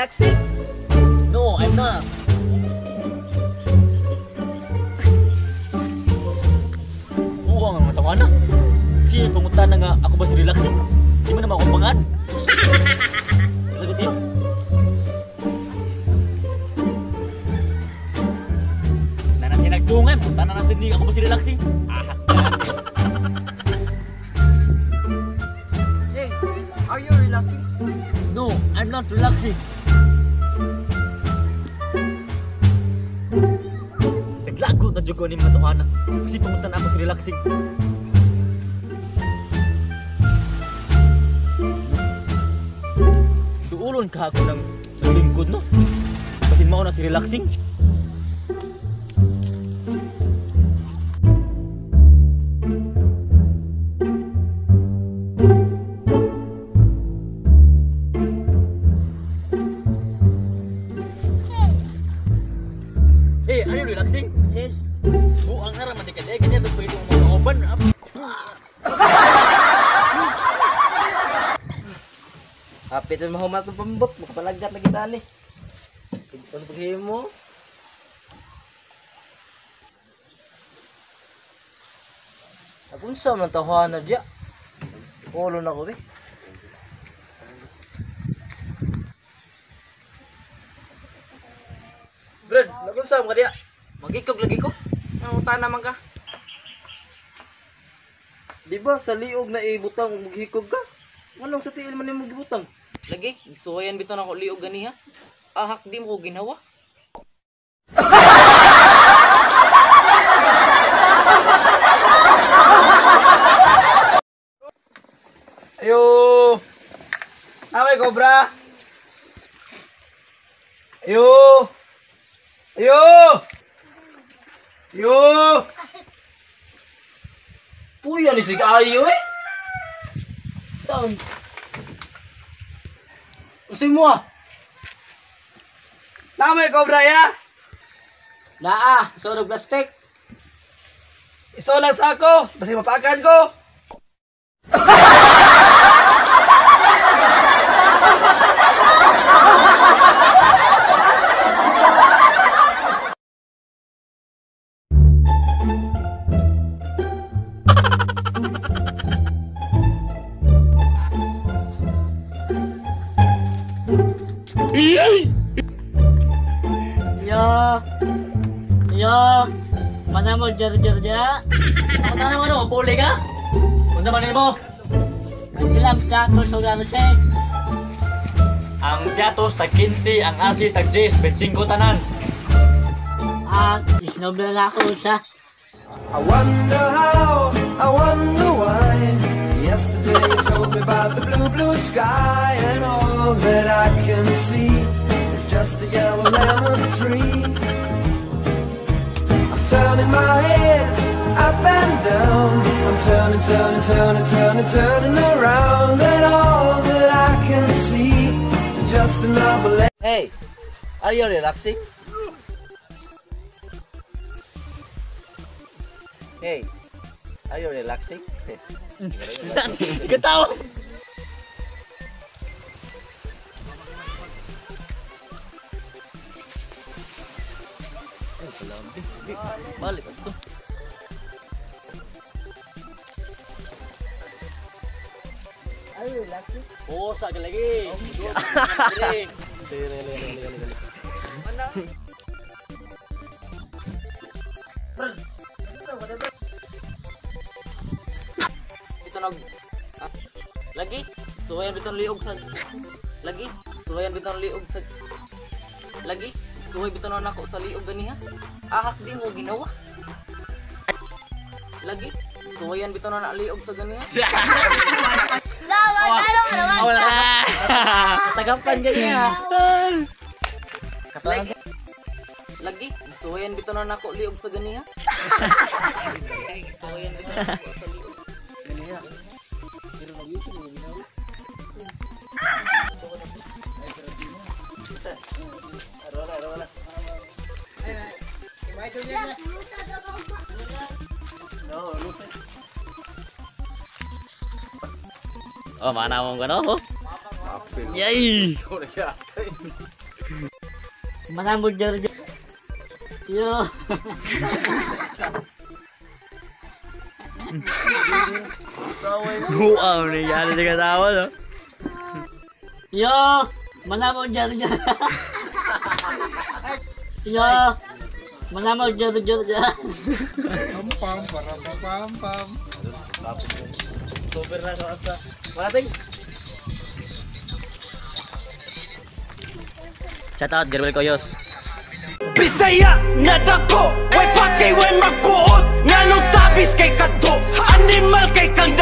relaxing? No, I'm not. Buang ang mga tawana. Siya pangutan na nga ako ba si relaxing? Di mo na makumpangan? Lagot yun. Nana siya nagdungan. Punta na na Sydney. Ako ba si relaxing? Ahak na. Hey, are you relaxing? No, I'm not relaxing. Naglago na dyan ko ni mga tawana. Kasi pangutan ako si relaxing. Duulon ka ako ng lingkod, no? Kasi mao na si relaxing. Hey, are you relaxing? Yes. Buang na raman ka ganyan pag pwede mo mga open up. Hapit na mahumat ng pambot, makapalagat na kita ni. Ano paghimo? Agunsa man tawana diya. Ulo na ko be. Brad, nagunsa man ka diya? Magikog lagi ko. Nangunta naman ka. Di ba sa liog na ibutang ug maghikog ka? Nganong sa tiil man nimo gibutang? Lagi, gisuwayan bitaw nako liog ganiha. Ahak di mo ko ginawa. Ayo. Away cobra. Ayo. Ayo. Ayo. Puya ni sig ayo eh. Sound. Usay mo ah. Namay cobra ya. Naa, so og plastic. Isola sa ako, basi mapakan ko. Yo. Yo. Mana mo jar-jar-jar? Mana naman ano, puli ka? Unsa man nimo? Ilang platos o lalase? Ang piatos tag 15, ang asi tag 10, 25 tanan. Ah, isnob na ako sa. I wonder how, I wonder why. Yesterday you told me about the blue, blue sky, and all that I can see is just a yellow lemon tree. I'm turning my head up and down. I'm turning, turning, turning, turning, turning around, and all that I can see is just another lemon. Hey, are you relaxing? Hey, are you relaxing? Ketawa. Balik ito. Are you relaxing? Pusa ka lagi. Ito nag lagi suwayan bitong liog sa lagi suwayan bitong liog sa lagi suway bitong nako sa liog ganiha. Ahak di mo ginawa. Lagi suwayan bitong na liog sa ganiha. Wala. Tagapan ganiha. Lagi lagi suwayan bitong na nako liog sa ganiha. Suwayan bitong nako sa liog ganiha. Pero nag-isip mo ginawa. Arola, arola. No, luse. Oh, mana mong gano? Yay! Manamod jar jar. Yo. Buaw ni yan sa kasawa no. Yo. Manamod jar jar. Yo. Manamod jar jar jar. Pam pam para pam pam pam. Super na ka sa. Marating. Shout out Gerwel Koyos. Bisaya na dako, way pati way magbuot. Nganong tabis kay kadto, animal kay kang